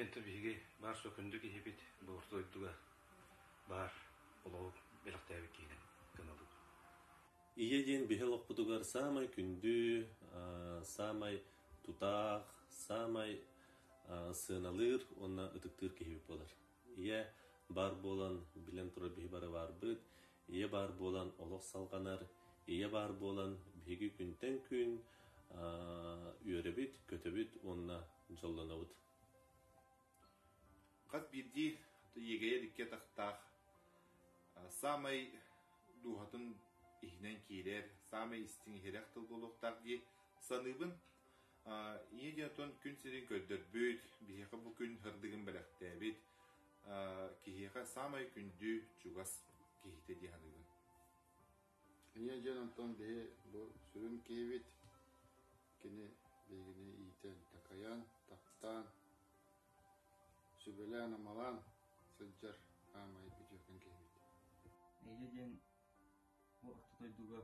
диэн биһиги баар суох күндү киһибит бу орто дойдуга баар олоҕу бэлэхтээбит киһинэн гынабыт. Ийэ диэн биһи олохпутугар саамай күндү, саамай тутаах, саамай сыаналыыр уонна ытыктыыр киһибит буолар. Ийэ баар буолан, билэн турар биһи бары баарбыт, ийэ баар буолан олох салҕанар, ийэ баар буолан биһиги күнтэн күн үөрэбит, көтөбүт уонна дьоллонобут. Хас биирдии иэгэйэр икки атахтаах саамай дууһатын иһинэн киирэр, саамай истиҥ иһирэх тыл буолуохтаах дии саныыбын. Ийэ диэн отон күн сирин көрдөрбүт, биһиэхэ бу күн сырдыгын бэлэхтээбит, киһиэхэ саамай күндү, чугас киһитэ дии саныыбын. Ийэ диэн онтон биһи бу сүрүн киһибит, кини биһигини иитэн, такайан, таптаан, сүбэлээн-амалаан сылдьар аамай үтүөкэн киһибит. Ийэ диэн бу орто дойдуга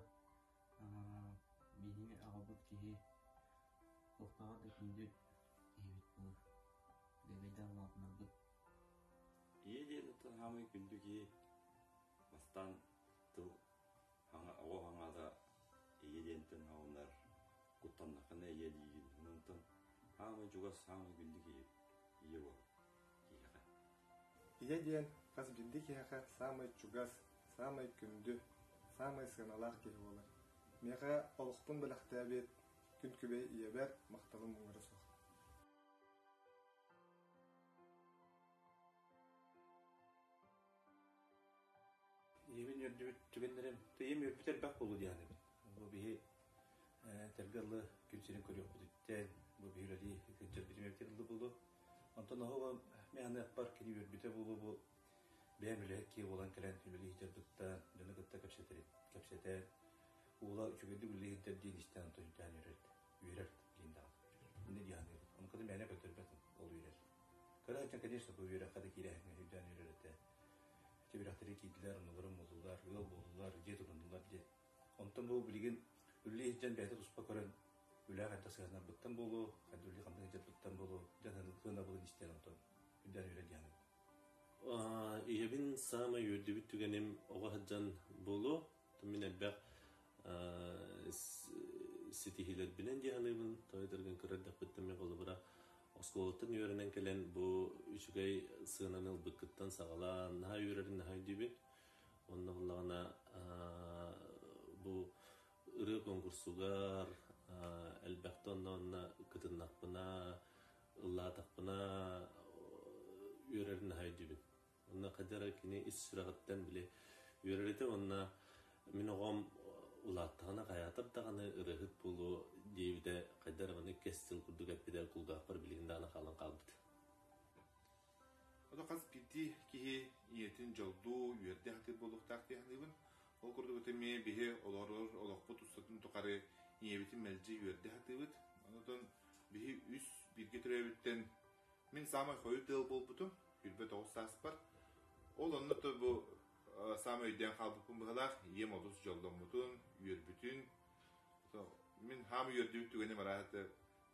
биһиги аҕабыт киһи туохтааҕар да күндү киһибит буолар. Бэйбэйдээн улаатыннарбыт. Ийэ диэн оттон хаамай күндү киһи бастаан тыл оҕо хаҥаата ийэ диэнтэн аҕынар куттаннаххына ийэ диигин онтон хаамай чугас хаамай күндү киһи ийэ буолар киһиэхэ. Ийэ диэн хас биирдии киһиэхэ саамай чугас, саамай күндү, саамай сыаналаах киһи буолар. Миэхэ олохпун бэлэхтээбит күн күбэй ийэбэр махталым муҥура суох. Ийэбин үөрдүбүт түгэннэрим, ийэм үөрбүтэ элбэх буолуо дии саныыбын. Бу биһи этэргэ дылы күн сирин көрүөхпүтүттэн, бу биһи үлэлии сылдьарбытым эбитэ дылы буолуо. Онтон оһо мин аныахпар кини үөрбүтэ буолуо бу бэйэм үлэһит киһи буолан кэлэн үлэлии сылдьарбыттан, дьону кытта кэпсэтэр кэпсэтэн, уола үчүгэйдик үлэлии сылдьар диэн истэн онтон үрдээн үөрэр, үөрэр диэн даҕаны. Инньэ дии саныыбын. Ону кытта мээнэ көрдөрбөт ол үөрэр. Кыра сылдьан, конечно, бу үөрэххэ да киирээһиҥҥэ үрдээн үөрэр этэ. Ити үрэхтэри киирдилэр, оннуларын буллулар, ыал буоллулар, дьиэ тутуннулар диэн. Онтон бу билигин үлэлии сылдьан бэйэтэ туспа көрөн, үлэҕэ хайдах сыһыаннарбыттан буолуо, хайдах үлэлии хамныы сылдьарбыттан буолуо, дьон сыанабылын истэн онтон үрдээн үөрэ дии саныыбын. Ийэбин саамай үөрдүбүт түгэним оҕо сылдьан буолуо. Мин элбэх ситиһиилэрбинэн дии саныыбын. Тоҕо диэтэргин кыра эрдэхпиттэн мин холобура оскуолаттан үөрэнэн кэлэн бу үчүгэй сыананы ылбыккыттан саҕалаан наһаа үөрэрин наһаа өйдүүбүн. Онно буоллаҕына бу ырыа конкурсугар элбэхтэ онно-онно кытыннахпына, ыллаатахпына үөрэрин наһаа өйдүүбүн. Онно хайдах эрэ кини ис сүрэҕиттэн били үөрэр этэ уонна мин оҕом улааттаҕына хайаатар даҕаны ырыаһыт буолуо диэбитэ хайдах эрэ маннык кэс тыл курдук эппитэ кулгаахпар билигин даҕаны хаалан хаалбыт. Ото хас биирдии киһи ийэтин дьоллуу, үөрдэ сатыыр буолуохтаах дии саныыбын. Ол курдук ити эмиэ биһи олорор олохпут устатын тухары ийэбитин мэлдьи үөрдэ сатыыбыт. Онон биһи үс бииргэ төрөөбүттэн Мин саамай хойут ыал буолбутум, 29 сааспар. Ол онно то бу саамай өйдөөн хаалбыппын быһалаах, ийэм олус дьолломмутун, үөрбүтүн. Мин хаам үөрдүбүт түгэним арааһата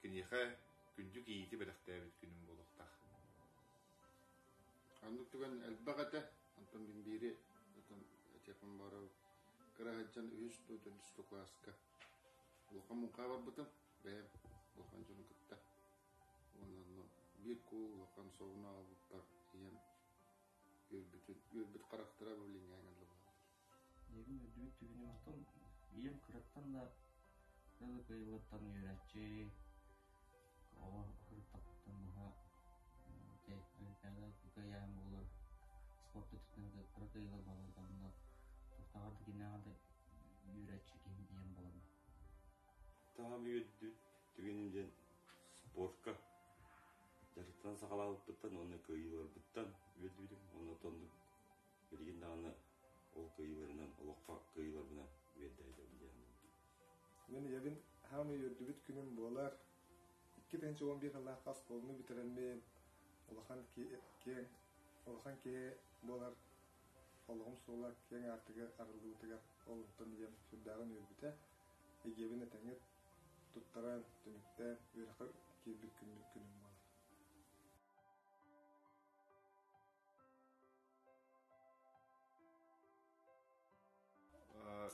киниэхэ күндү кийиити бэлэхтээбит күнүм буолуохтаах. Оннук түгэн элбэх этэ. Онтон мин биири этиэхпин баҕарабын. Кыра сылдьан үһүс дуу, төрдүс дуу кылааска улахан муҥхаҕа барбытым. Бэйэм улахан дьону кытта. Уонна онно биир куул улахан собуну аҕалбыппар ийэм үөрбүтүн, үөрбүт харахтара билиҥҥээҥ ылла буолбут. Ийэбин үөрдүбүт түгэним оттон ийэм кыраттан да кыра кыайыллыттан үөрээччи, оҕо сырыттахпыттан наһаа олимпиада кыайааһын буолар, спорт өттүнэн кыра кыайыылар буолар онно туохтааҕар да кинээҕэ да үөрээччи киһим ийэм буолан. Таһым үөрдүбүт түгэним диэн спортка дьарыктанан саҕалаабыппыттан уонна кыайыыларбыттан үөрдүбүтүм уонна оннук билигин даҕаны ол кыайыыларынан олоххо кыайыыларбынан үөрдээтэбин диэн Мин ийэбин хаамай үөрдүбүт күнүм буолар. 2011 сыллаахха оскуоланы бүтэрэммин улахан киэҥ улахан киһи буолар олоҕум суола киэҥ аартыгар арыллыбытыгар ол онтон ийэм сүрдээҕин үөрбүтэ. Эйиэбин этэҥҥэ туттаран, түмүктээн үөрэххэ киирбит күммүт күнүм буолар.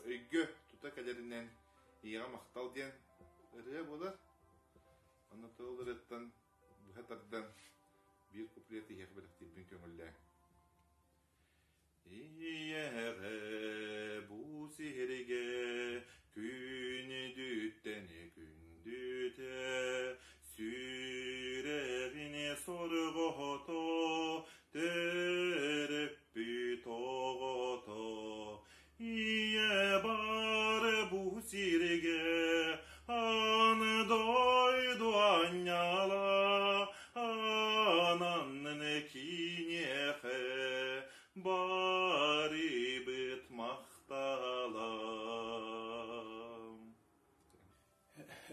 Өйгө тута кэлэринэн ийэҕэ махтал диэн ырыа буолар. Онно тыл ырыаттан быһа тардан биир куплет иһиэх бэлэхтиирбин көҥүллээҥ. Ийэҕэ бу сиһиригэ күнүдүттэн күндүтэ сүрэҕин сорҕото төрөппүт оҕото Ийэ бар бу сиргэ аны дойду анньала ананнын киниэхэ барыбыт махтала.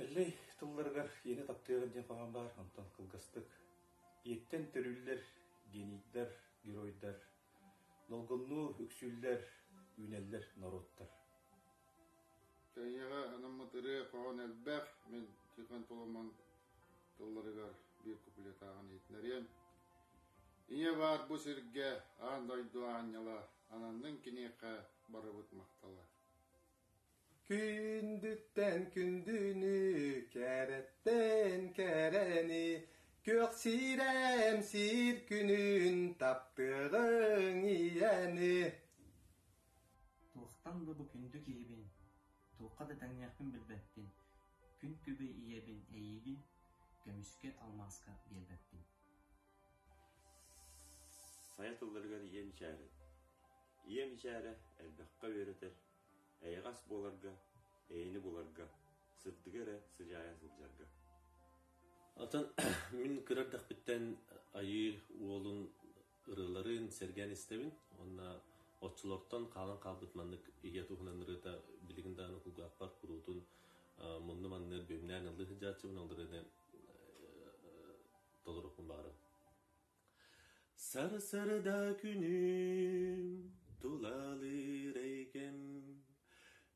Эллэй тылларыгар ийэни таптыаҕын диэн хоһоон баар, онтон кылгастык ийэттэн төрүүллэр генийдэр, геройдар Долгуннуу үксүүллэр, үүнэллэр норуоттар. Кэйиэҕэ анаммыт ырыа хоһоон элбэх. Мин Тихон Толомон тылларыгар биир куплетааҕын иһитинэриэм. Ийэ баар бу сиргэ аан дойду аанньала, ананнын киниэхэ барыбыт махтала. Күндүттэн күндүнү, кэрэттэн кэрэни, күөх сирэм сиир күнүн таптыаҕыҥ ийэни. Туохтан да бу күндү киһибин, туохха да тэҥнээхпин билбэппин, күн күбэй ийэбин эйиигин көмүскэ, алмааска биэрбэппин. Сайа тылларыгар ийэ мичээрэ. Ийэ мичээрэ элбэххэ үөрэтэр, эйэҕэс буоларга, эйэни буларга, сырдыгы эрэ сыдьаайа сылдьарга. Оттон мин кыра эрдэхпиттэн Айыы уолун ырыаларын сэргээн истэбин уонна оччолортон хаалан хаалбыт маннык ийэ туһунан ырыата билигин даҕаны кулгаахпар куруутун муннум анныгар бүөмнээн ыллыы сылдьааччыбын, ол ырыаны толоруохпун баҕарабын. Сарсыарда күнүм тулалыыр эйгэм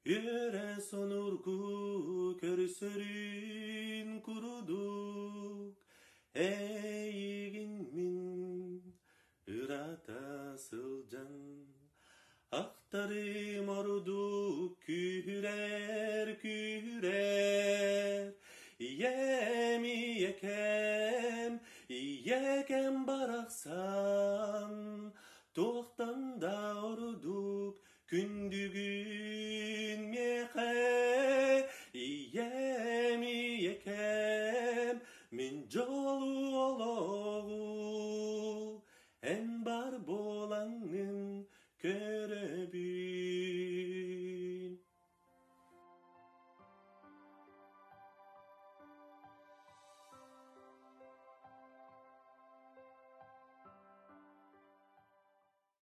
Үөрэ сонургу көрсөрүн курдук Эйигин мин ырата сылдьан Ахтарым ордук күүһүрэр күүһүрэр Ийэм ийэкэм ийэкэм барахсан Туохтан да ордук күндүгүн миэхэ Ийэм ийэкэм мин дьол.